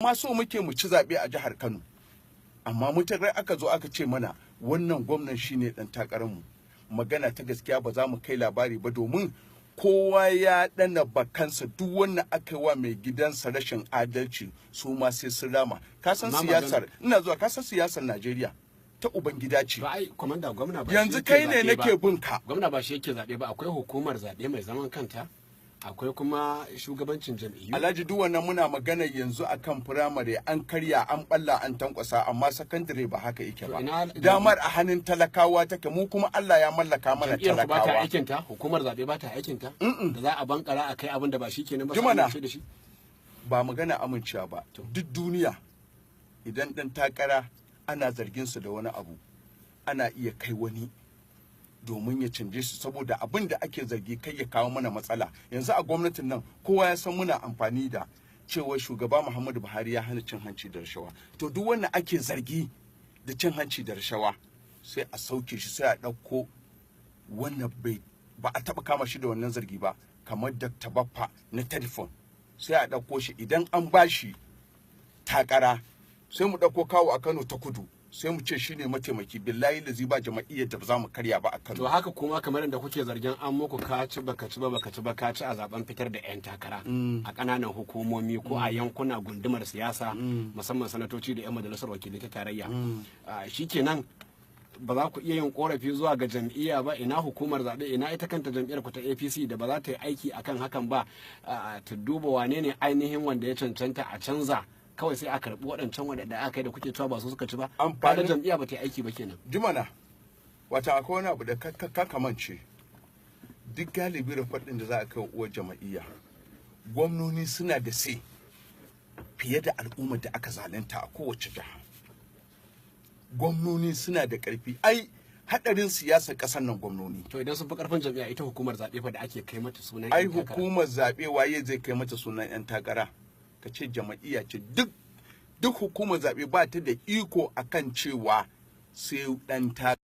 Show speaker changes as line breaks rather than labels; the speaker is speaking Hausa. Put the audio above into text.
Amma so muke mu ci zaɓe a jihar Kano, amma mutakar aka zo aka ce mana wannan gwamnan shine ɗan takararmu, magana ta gaskiya ba za mu kai labari ba, domin kowa ya ɗana bakansa. Duk wannan aka yi wa mai gidansa rashin adalci, su ma sai sun rama. Ka san
Amma
siyasar, ina zuwa, ka san siyasar Najeriya ta ubangida ce.
To ai kwamanda, gwamna ba shi
Yanzu
yake
kai ne
zaɓe
nake
ba.
bin ka.
Gwamna ba shi yake zaɓe ba. Akwai hukumar zaɓe mai zaman kanta, akwai kuma shugabancin jam'iyyu.
Alhaji, duk wannan muna magana yanzu akan firamare. An karya, an balla, an tankwasa, amma sakandare ba haka yake ba.
To ina-
Damar a hannun talakawa take. Mu kuma Allah ya mallaka mana
Jam'iyyar ku ba ta
talakawa.
aikin ta? Hukumar zaɓe ba ta aikin ta da za a bankara a kai abin da ba shi kenan ba su
Jimana.
amince da shi?
Ba magana amincewa ba. Duk duniya, idan dan takara ana zargin su da wani abu, ana iya kai wani domin ya canje su, saboda abin da ake zargi kai ya kawo mana matsala. Yanzu a gwamnatin nan, kowa ya san muna amfani da cewa shugaba Muhammadu Buhari ya hana cin hanci da rashawa. To duk wanda ake zargi da cin hanci da rashawa, sai a sauke shi, sai a ɗauko wannan bai ba a taɓa kama shi da wannan zargi ba, kamar Dr. Baffa na telefon, sai a ɗauko shi. Idan an bashi takara, sai mu ɗauko Kawo a Kano ta Kudu, sai mu ce shine mataimaki. Billahi lazi ba jama'iyyar da ba za mu karya ba a Kano.
To haka kuma kamar yadda kuke zargin an muku ka ci baka ci ba, baka ci ba ka ci a zaben fitar da 'yan takara a ƙananan hukumomi ko a yankuna gundumar siyasa, musamman sanatoci da 'yan majalisar wakilai ta tarayya. Shikenan ba za ku iya yin korafi zuwa ga jam'iyya ba? Ina hukumar zaɓe, ina ita kanta jam'iyyar ku ta APC da ba za ta yi aiki akan hakan ba, ta duba wane ne ainihin wanda ya cancanta a canza? Kawai sai a karɓi waɗancan waɗanda aka yi da kuke cewa ba su suka ci ba.
Amfanin-
Kaga jam'iyya ba ta yi aiki ba kenan.
Jimana, wata akwai wani abu da ka kamance. Duk galibi report ɗin da za a kai wa uwar jama'iyya, gwamnoni suna da sai fiye da al'ummar da aka zalunta a kowace jiha. Gwamnoni suna da ƙarfi. Ai hadarin siyasar ƙasar nan, gwamnoni.
To idan sun fi karfin jam'iyya, ita hukumar zaɓe fa da ake kai mata sunan
Ai
'yan takara?
Hukumar zaɓe, waye zai kai mata sunan 'yan takara? Ka ce jama'iyya ce. Duk hukumar zaɓe ba ta da iko akan cewa sai ɗan takara.